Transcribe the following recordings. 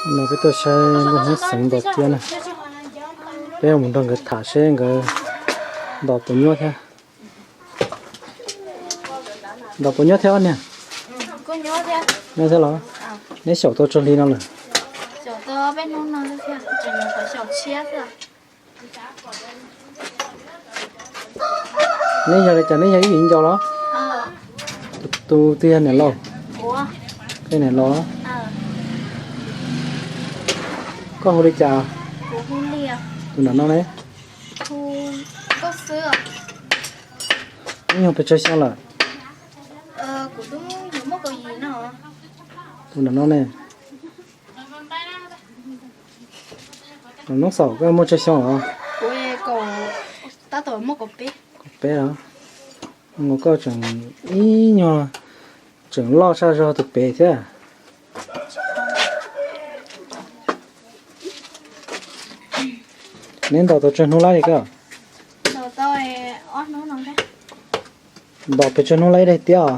No peb tuaj saib nkauj hnub xeev ntos tiab na. Peb mus nrog nkawd tham seb nkawd ntos puas nyuaj thiab. Ntos puas nyuaj thiab ob niag? Nyuaj thiab los? Neb xyaum tau tsawg hli no lawm? Neb yog li cas, neb yog ib viv ncaus los? Tus twg yog niam laus? Koj niam laus los? Koj hu li cas? Tus nram no ne? Neb nyuag pes tsawg xyoo lawm? Tus nram no ne? Nub xaum koj muaj tsawg xyoo os? Kaum peb os. Koj tseem ib nyuag tseem loj tshaj zog tus pem thiab. Neb ntaus tau tsawg hnub lawm koj? Ntaus pes tsawg hnub lawm ib daim tiab os?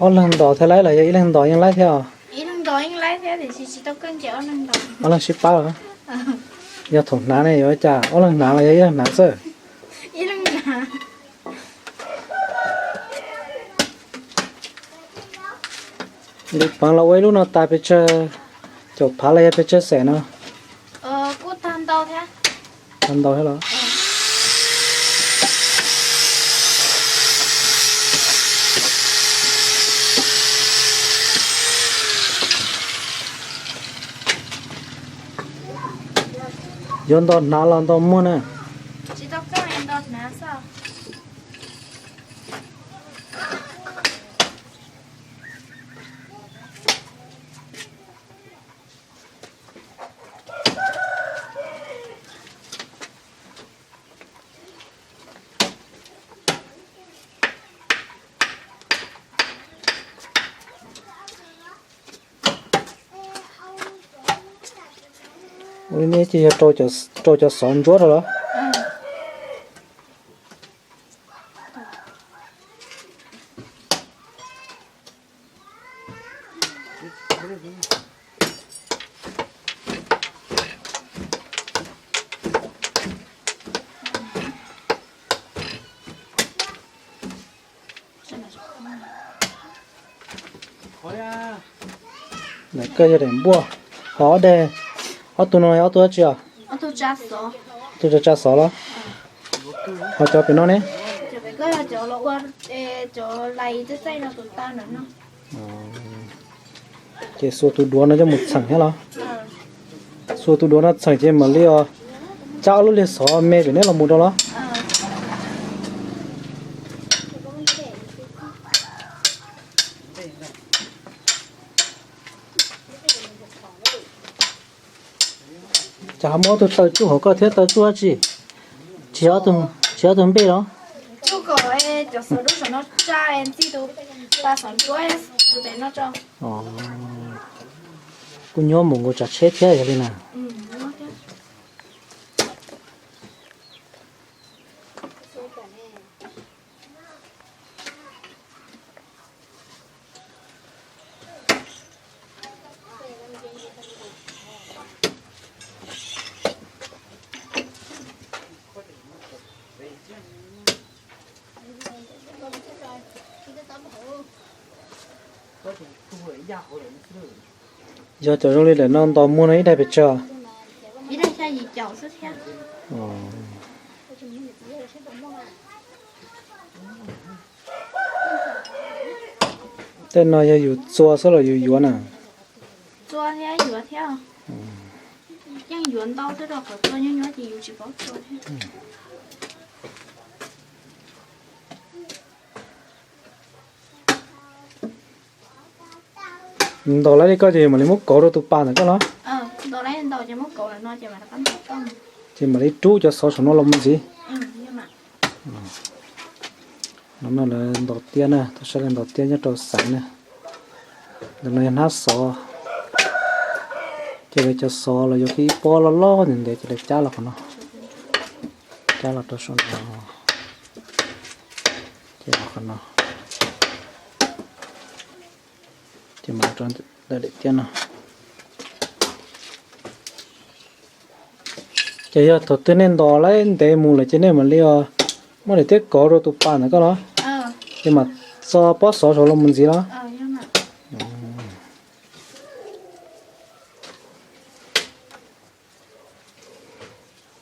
Ob leeg ntos thiaj laib los yog ib leeg ntos yeej laib thiab os? Ob leeg sib pab los? Yog thaum hnav ne yuav cas ob leeg hnav los yog ib leeg hnav xwb? Li peev los ua ib lub no tas pes tsawg caum phav los yog pes tsawg xees no? Tag ntau thiab los? Yuav ntos hnav los ntos muag na? Ua li nej ces yog rau cov xov ntsuab rau los? Koj yog daim npuaj, ho ob daim, ob tug no ob tug dab tsi os? Tug tsa tsa xov los? Ho cov pem no ne? Ces xuas tus duav no coj mus txheem thiab los? Xuas tus duav no txheem ces mam li os, cab ob lub liag xov me pem neb los mus rau los? Cas ho muab ob tug taw tsuj hauv koj thiab, taw tsuj dab tsi? Tsis, tsis yog ob tug npej los? Kuj nyuaj mus nkaus tsav tsheb thiab yog li na. Yog cov zoo li daim no ntos muag no ib daig pes tsawg? Tej no yog yus txua xwb los yus yuav na? Ntaus lawm li koj ces mam li muab kauv rau tus pas ntawm koj los? Ces mam li rub cov xov saum no los mus ntxiv. No lawv ntaus tiab na, tau saib lawv ntaus tiab nyob rau xeev na. Ntawm no yog hnab xov, ces lawv cov xov los yuav ib pob loj loj ntev ntev ces lawv cab los qhov no, cab los rau saum no, ces los qhov no, ces mam rau ntawm daim tiab no. Ces yog thaum twg nej ntos laib ntev mus lawm ces nej mam li muab daim tiab kov rau tus pas ntawd koj los, ces mam txo pob xov saud los mus ntxiv los.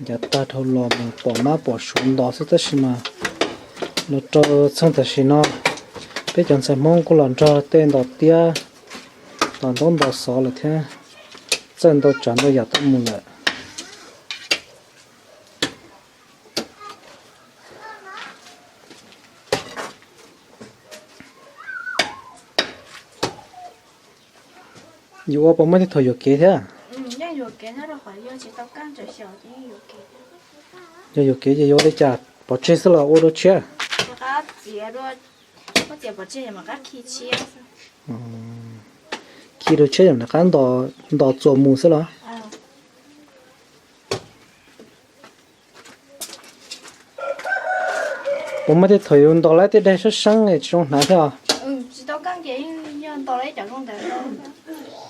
Ncav tag dhau los mus pom mab pom suav ntos xwb tab sis mas los rau txheej tam sim no peb cov ntxhais Hmoob kuj los nrog tej ntos tiab, ntos ntaub ntos xov lawm thiab, txawj ntau tsav ntau yam tuaj mus lawm. Yus ua puas muaj tej thaum yuam kev thiab? Yog yuam kev ces yuav ua li cas, pov tseg xwb los ua dua tshiab? Khi dua tshiab yam nws qab ntos txuas mus xwb los? Puas muaj tej thaum yus ntos laib tej daig sab seeb es tsis zoo hnav thiab os?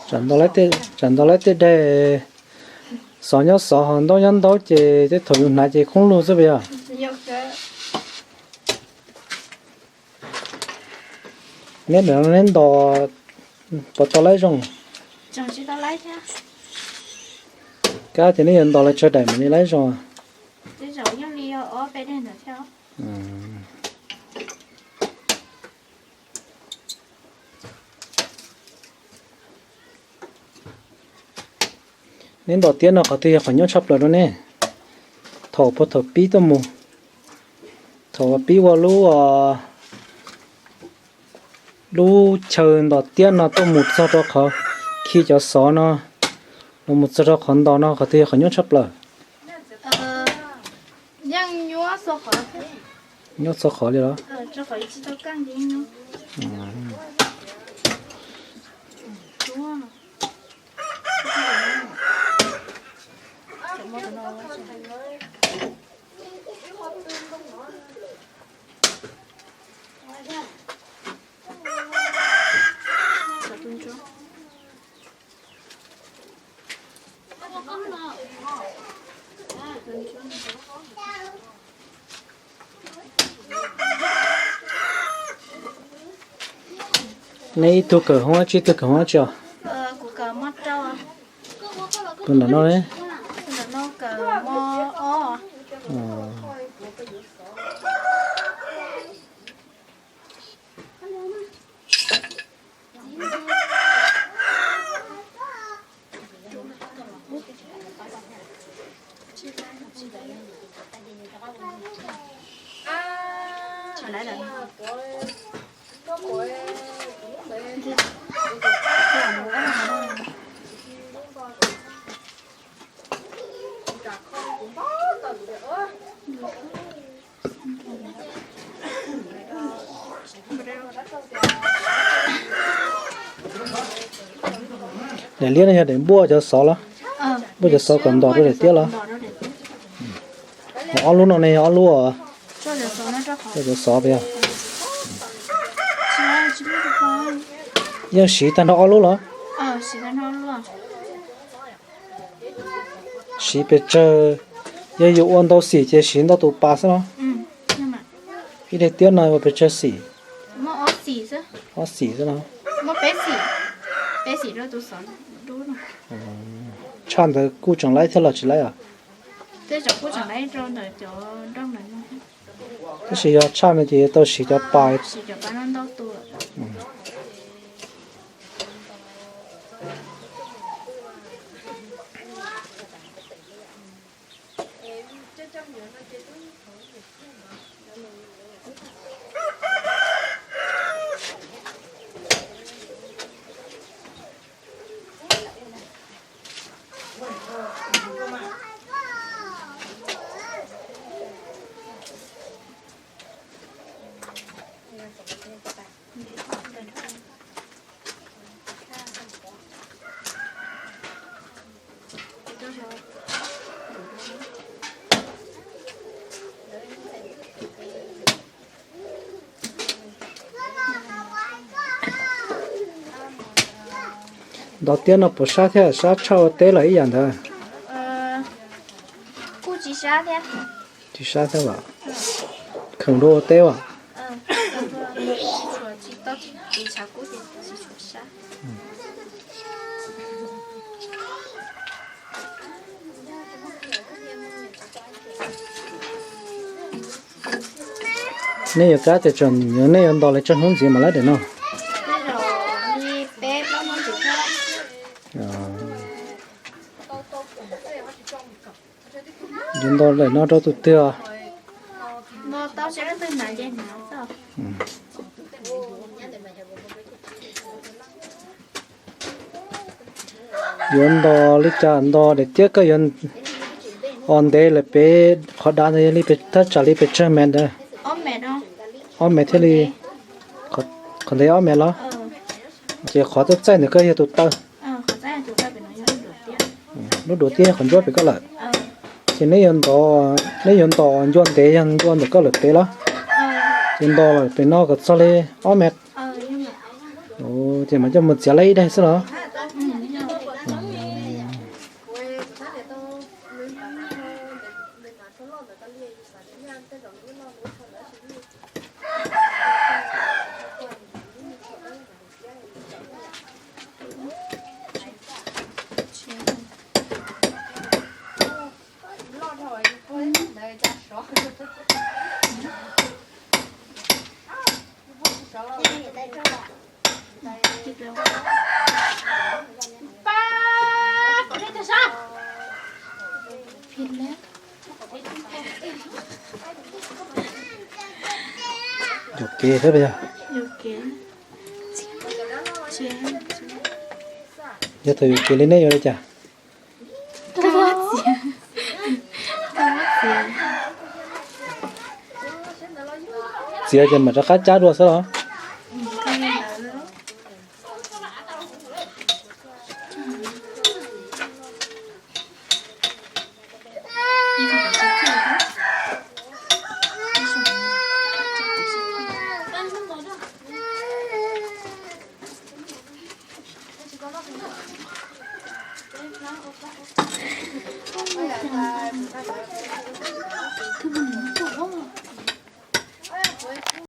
Tsam ntos laib tej daig, xov nyob xov ho ntaub nyob ntaub ces tej thaum yus hnav ces khoob lug xwb puas yog? Neb ntawm no neb ntos puas tau laib zoo? Kab ces neb yuav ntos lawv tsawg daim mam li laib zoo? Neb ntos tiab no qhov twg yog qhov nyuaj tshaj plaws rau nej? Thaum puag thaum pib tuaj mus, thaum pib ua lub, lub chaw ntos tiab no tuaj mus txog rau qhov khi cov xov no, los mus txog rau qhov ntos no qhov twg yog qhov nyuaj tshaj plaws? Nyuaj txhua qhov li los? Neb ib tug kawm hoob dab tsi, ib tug kawm hoob dab tsi os? Tus ntawm no, Daim liab no yog daim npuaj cov xov los? Npuaj cov xov kom ntos rau daim tiab los? Ob lub no ne yog ob lub os? Cov xov, yeej siv tag nrho ob lub los? Siv pes tsawg, yog yus ua ntau xim ces siv ntau tus pas xwb los? Ib daim tiab no ua pes tsawg xim? Ob xim xwb los? Tshaj ntawd kuj tseem laib thiab los tsis laib os? Tab sis yog tshaj no ces yuav tau siv cov pas. Nto tiab no puas sab thiab, sab tshaj ua teb los ib yam ntawd? Kuj tsis sab thiab. Tsis sab thiab los? Kheev dua ua teb as? Nej yuav kab tias tsam nej yuav nto li tsawg hnub ntxiv mam laib daim no? Yuav nto daim no rau tus twg? Yuav nto li cas nto daim tiab, koj yuav os ntev lawm pem qhov dav ntawd yog li pes, thaj tsam li pes tsawg mev ntawd? Ob mev thiaj li, qhov ntev ob mev los? Ces qhov txaij txaij ntawd koj yog tus taw. Lub duav tiab qhov ntsuab pem koj lawm. Ces neb yuav nto, neb yuav nto ncua ntev yog ncua ntawm koj lawm pem los? Ces nto lawm pem no kom txog li ob mev. Ces mam coj mus txiav laib ib daim xwb los? Yuam kev thiab yog? Yog thaum yuam kev li nej yuav li cas? Txiav ces mam rov qab cab dua xwb los?